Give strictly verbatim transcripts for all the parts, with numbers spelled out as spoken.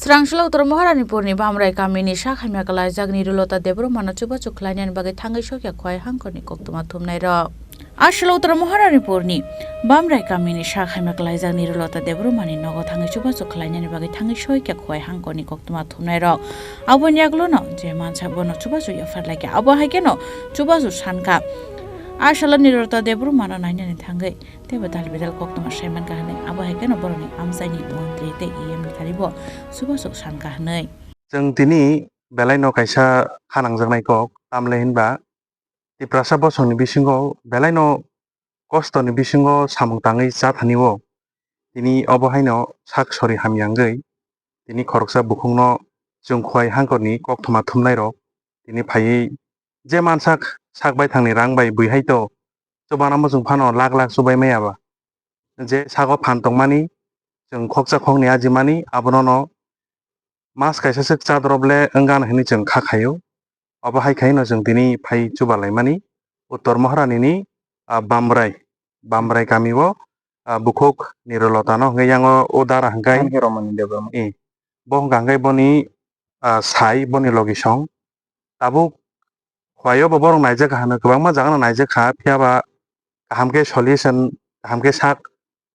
Chwrangsilo Uttar Maharanipurni Bamrai kamini sak hamya kalaijak Nirulota Debbarmano chubachu khlainani bagwi thangwi sokya Khowai hangkorni koktwma thumnairok. Aswlo Uttar Maharanipurni Bamrai kamini sak hamya kalaijak Nirulota Debbarmani nogo thangwi chubachu khlainani bagwi thangwi sokya Khowai hangkorni koktwma thumnairok. Aboni yagulono je mansa bono chubachu yaphar laikha. Abo hai kheno chubachu sankha. Aswlo Nirulota Debbarmano nainani thangwi teibo dal bidal koktwma saimankha hwnwi. Abo hai kheno borokni amchaini montri tei E M ni thani bo chubachu sankha hwnwi. Chwng tini belaino kaisa kha nangjaknai kok, tamle hinba Tiprasa bosongni bisingo belaino kostoni bisingo samung tangwi cha thani-o. Tini obo haino sak sori hamya wngwi tini khoroksa bukhukno chwng Khowai hangkorni koktwma thumnairok tini phaiwi je mansak sak baithangni rang bai bui hai to chubana muchung phano lak lak chubai maya ba. Je sago phan tongmani chwng khoksa khokni ajimani abonono mas kaisa swk chadrop le wngkha hwnwi chwng kha khaio. Obo hai khaino chwng tini phai chuba laimani Uttor Maharani ni, ah, Bamrai, Bamrai kami o, ah, bukhuk Nirulota no hwnkhe yango o dara hwnkhe Ang khe Romani Debbarma. I, bo hwnkha hwnkhe boni, ah, sai boni logi song. Tabuk Khowai o bo borok naijak kha hwno, kwbangma jaga no naijak kha, phiya ba kaham khe solution, kaham khe sak,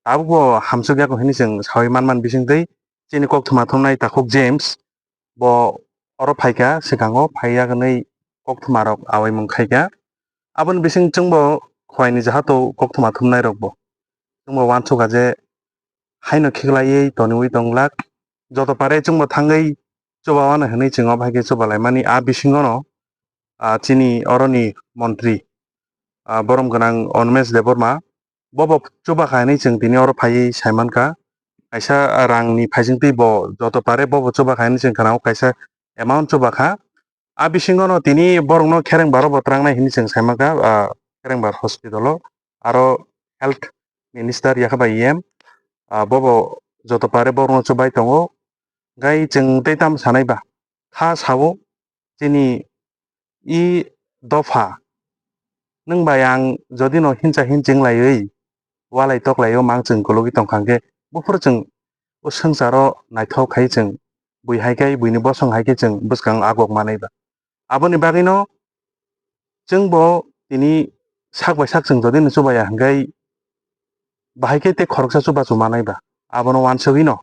tabuk bo hamsuk ya hwnwi chwng sawi man man bising twi chini koktwma thumnai takhuk James bo oro phaikha, swkango phaiya hwnwi koktwma rok awaimung khaikha. Aboni bising chwngbo Khowai ni jahato koktwma thumnai rokbo chwngbo uansukha je haino khiklaiwi toniwi tonglak. Joto pare chwngbo thangwi chuba wano hwnwi chwng obo hai khe chuba laimani. A bisingono, ah, chini oroni montri, ah, borom gwnang Animesh Debbarma, bobo chuba kha hwnwi chwng tini oro phaiwi sai mankha. Kaisa rangni phaisingtwi bo joto pare bobo chuba kha hwnwi chwng khna-o, kaisa amount chuba kha. A bisingono tini borokno Kherengbar-o bo trangnai hwnwi chwng sai mankha, ah, Kherengbar hospital-o. Aro health minister yakha bai E M, ah, bobo joto pare borokno chubai tongo. Gai chwng tei tamo sanai ba? Kha sao chini i dopha, nwng bai ang jodi no hincha hin chwng laiwi, walai tok laiwi mang chwng kologwi tong kha hwnkhe, buphuru chwng o swngcharo naithok khai chwng bui hai khe, buini bosong hai khe chwng bwskang agok manai ba. Aboni bagwino chwngbo tini sak bai sak chwng jodi no chubaya hwnkhe, bahai khe tei khoroksa chubachu manai ba. Abono uansugwino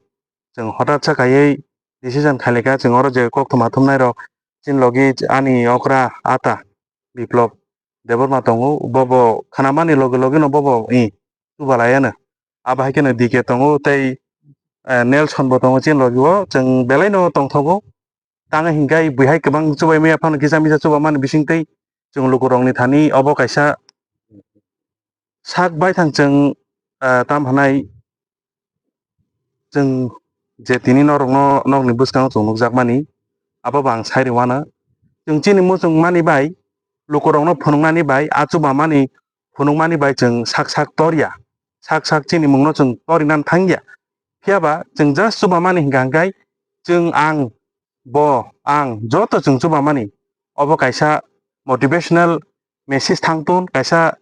chwng hotat sa khaiwi decision khailika, chwng oro je koktwma thumnai rok chini logi ani okra ata Biplop Debbarma tongo, bobo khnamani logi logino bobo i chuba laiano. Abo hai kheno D K tongo tei, eh, Nelson bo tongo chini logi o, chwng belaino tongthogo. Tang hinkhe bui hai kwbang chubai maya phano kisa misa chuba mani bising tei chwng lukurokni thani obo kaisa sak baithang chwng, ah, tam hanai chwng je tini norokno nokni bwskango chwng nukjakmani, abo bo ang sai rwano. Chwng chini muchung mani bai, lukurokno phunuknani bai, a chuba mani phunukmani bai chwng sak sak torya, sak sak chini mungno chwng torinani thangya. Phiya ba chwng just chuba mani hinkha hinkhai chwng ang bo ang joto chwng chubamani, obo kaisa motivational message thangtun, kaisa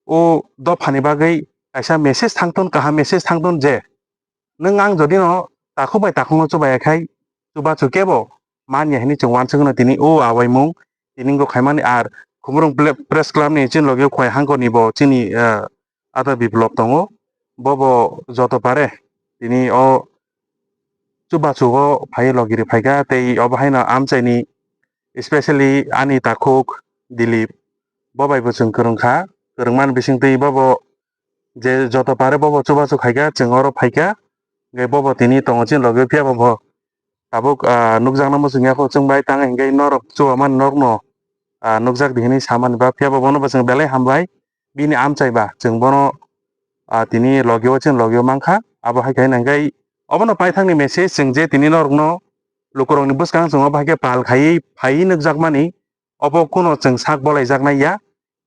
o dophani bagwi kaisa message thangtun, kaham message thangtun je nwng ang jodi no takhuk bai takhukno chubaya khai chubachu kebo manya hinwi chwng uansukno tini o awaimung tini wngkha khaimani. Ar Khumulwng ple-, Press Club ni chini logi o Khowai hangkor ni bo chini, eh, Ata Biplop tongo, bobo joto pare tini o chubachu o phaiwi logiri phaikha, tei obo haino amchaini, especially ani takhuk Dilip, bo bai bo chwng kwrwngkha, kwrwngmani bisingtwi bobo je joto pare bobo chubachu khaikha, chwng oro phaikha, hwnkhe bobo tini tongo chini logi, phiya bo bo tabuk, ah, nukjakna muchungya kho chwng bai tang hinkhe norok chubamani norokno, ah, nukjak di hinwi samani ba, phiya bo bono bo chwng belai hambai. Bini amchai ba chwng bono, ah, tini logio, chwng logio mankha. Abo hai khe nangkhe obono paithakni message chwng je tini norokno lukurokni bwskang chwng obo hai khe pal khaiwi phaiwi nukjakmani, obo kuno chwng sak bolaijaknai ya.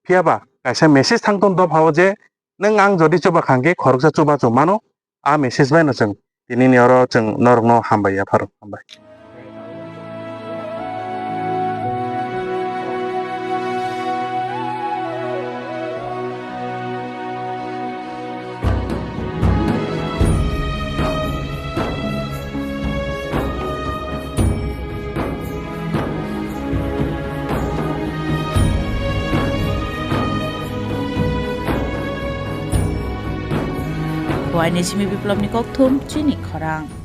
Phiya ba kaisa message thangtun dophao je nwng ang jodi chuba kha hwnkhe khoroksa chubachu mano. A message bai no chwng tini ni oro chwng norok no hambai ya pharo, hambai. Waini simi Biplobni kokthum chini khorang.